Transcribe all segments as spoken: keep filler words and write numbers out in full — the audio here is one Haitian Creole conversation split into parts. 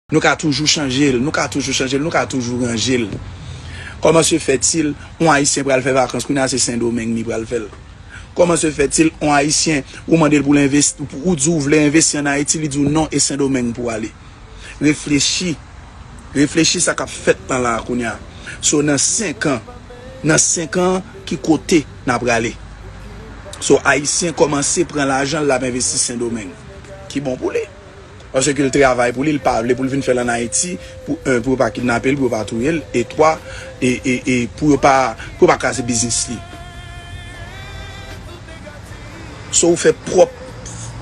Nou ka toujou chanje l, nou ka toujou chanje l, nou ka toujou ranje l. Kòman se fètil, yon Ayisyen pral fè vakans, kounye a se Sendomeng li pral fè l. Kòman se fètil, yon Ayisyen, ou mande l pou l envesti, ou di w vle envesti ann Ayiti, li di w non, e Sendomeng pou w ale. Reflechi, reflechi sa k ap fèt nan la a kounye a. So, nan senk an, nan senk an, ki kote n a prale? So, Ayisyen kòmanse pran lajan l, l ap envesti Sendomeng. Ki bon pou li. Paske l travay pou li, l pa vle pou l vin fè l ann Ayiti, pou, en, pou yo pa kidnape l, pou yo pa touye l, e twa, e, e, e pou yo pa, pou yo pa kraze biznis li. So ou fè pwòp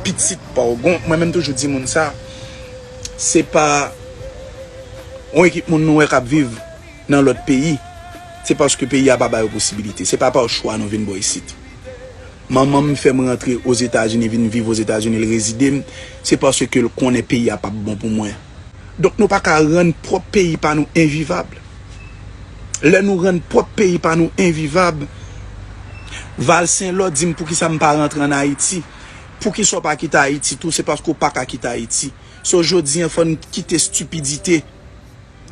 pitit pa w. Gon, mwen menm toujou di moun sa, se pa yon ekip moun nou wè k ap viv nan lòt peyi, se paske peyi a pa ba yo posibilite. Se pa pa chwa nou vin bò isit. Manman m fè m rantre Ozetazini, vin viv Ozetazini, l rezide m, se paske l konnen peyi a p ap bon pou mwen. Donk nou pa ka rann pwòp peyi pa nou envivab. Lè nou rann pwòp peyi pa nou envivab, Val Senlò di m poukisa m pa rantre ann Ayiti. Poukisa w pa kite Ayiti tou? Se paske w pa ka kite Ayiti. So jodi an fò n kite stipidite.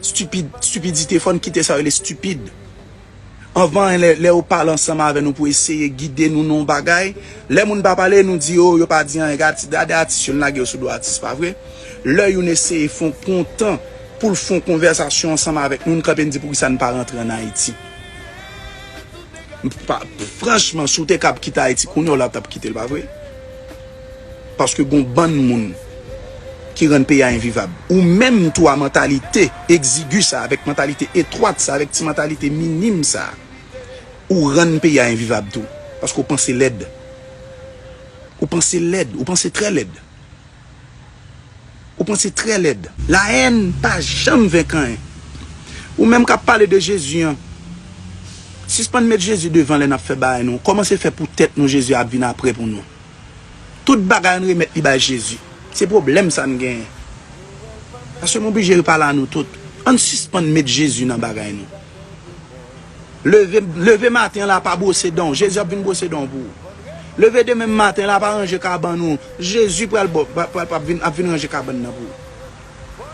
Stipid, stipidite, fò n kite sa yo rele stipid. Anvan, lè, lè yo pale ansanm avè nou pou eseye gide nou nan yon bagay, lè moun pa pale, nou di, "O, yo pa di anyen, gade, gade atis yo, n lage yo sou do atis, pa vre?" Lè youn eseye fè yon kontan pou l fè yon konvèsasyon ansanm avèk nou, n kanpe, n di, "Poukisa n pa rantre ann Ayiti?" Pa, franchman, si w te kab kite Ayiti, kounye a w la t ap kite l, pa vre? Paske gon bann moun ki rann peyi a envivab. Ou menm tou a mantalite egzigi sa, avèk mantalite etwat sa, avèk ti mantalite minim sa, ou rann peyi a envivab tou. Paske ou panse lèd. Ou panse lèd, ou panse trè lèd. Ou panse trè lèd. Lahèn pa janm venk anyen. Ou menm k ap pale de Jezi an, sispann met Jezi devan lè n ap fè bagay nou. Kòman se fè pou tèt nou Jezi ap vin apre pou nou? Tout bagay ann remèt li bay Jezi. Se pwoblèm sa n genyen. Paske m oblije repale a nou tout. Ann sispann met Jezi nan bagay nou. Leve, leve maten la, pa bwose dan w. Jezi ap vin bwose dan w pou ou. Leve demen maten la, pa ranje kabann ou. Jezi pral, pral, pral, pral vin, ap vin ranje kabann nan pou ou.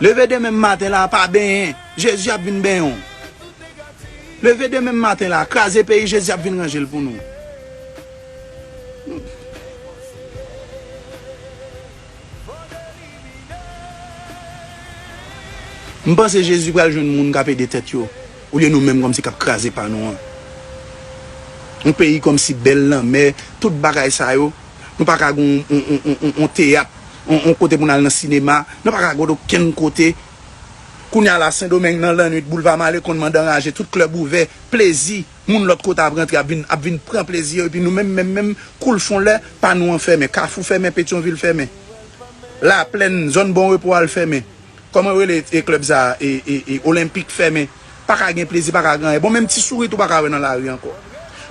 Leve demen maten la, pa benyen. Jezi ap vin benyen w. Leve demen maten la, kraze peyi, Jezi ap vin ranje l pou nou. M panse Jezi pral jwenn moun k ap ede tèt yo, olye nou menm kòmsi k ap kraze pa nou an. Yon peyi kòmsi bèl lanmè, tout bagay sa yo, nou pa ka gen yon, yon, yon, yon, yon teyat, yon, yon kote pou n al nan sinema, nou pa ka gen okenn kote. Kounye a la, Sendomeng nan lannwit, Boulva Malekonn, Manda Anraje, tout klèb ouvè, plezi. Moun lòt kote ap rantre, ap vin, ap vin pran plezi yo, epi nou menm, menm, menm, koul fon lè, pa nou an fèmen, Kafou fèmen, Petyonvil fèmen, Laplèn, zòn Bon Repo al fèmen. Kòman yo rele, e, klèb sa a? E, e, e, Olenpik fèmen. Pa ka gen plezi, pa ka gen anyen. Bon, menm Ti Sourit ou pa ka wè nan lari ankò.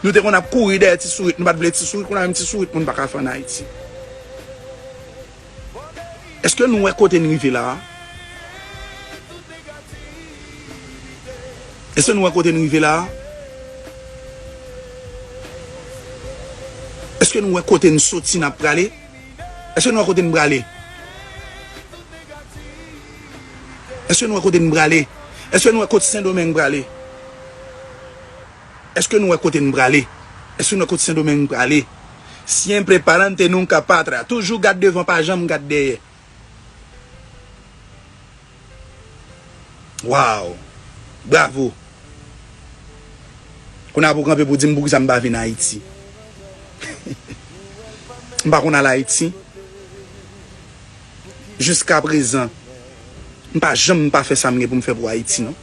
Nou te konn ap kouri dèyè Ti Sourit, nou pa t vle Ti Sourit, kounye a menm Ti Sourit moun pa ka fè ann Ayiti. Èske nou wè kote n rive la a? Èske nou wè kote n rive la a? Èske nou wè kote n soti n ap prale? Èske nou wè kote n prale? Èske nou wè kote n prale? Èske nou wè kote Sendomeng prale? Èske nou wè kote n prale? Èske nou wè kote Sendomeng prale? Siempre pa'lante, nunca pa'tra. Toujou gad devan, pa janm gad dèyè. Waw! Bravo! Kounye a pou w kanpe pou w di m poukisa m pa vin Ayiti. M pa konn al Ayiti. Jiskaprezan, m pa janm pa fè sa m gen pou m fè pou Ayiti, non.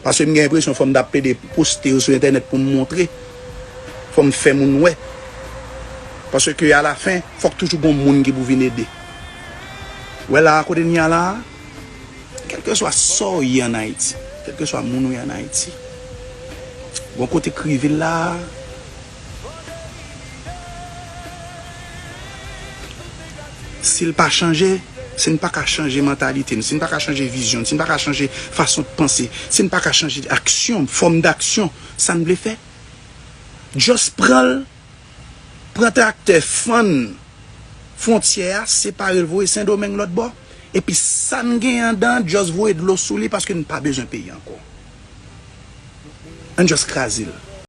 Paske m gen enpresyon fò m t ap plede poste yo sou entènèt pou m montre. Fò m fè moun wè. Paske alafen, fòk toujou gon moun ki pou vin ede. Wè la a kote n ye a la a, kèlkeswa sa w ye ann Ayiti, kèlkeswa moun ou ye ann Ayiti, gon kote k rive la a, si l pa chanje, si n pa ka chanje mantalite n, si n pa ka chanje vizyon n, si n pa ka chanje fason de panse, si n pa ka chanje aksyon, fòm daksyon, sa n vle fè, just pran l, pran traktè, fann fwontyè a, separe l, voye Sendomeng lòt bò, Epi sa n gen anndan, just voye dlo sou li paske n pa bezwen peyi ankò. Ann just kraze l.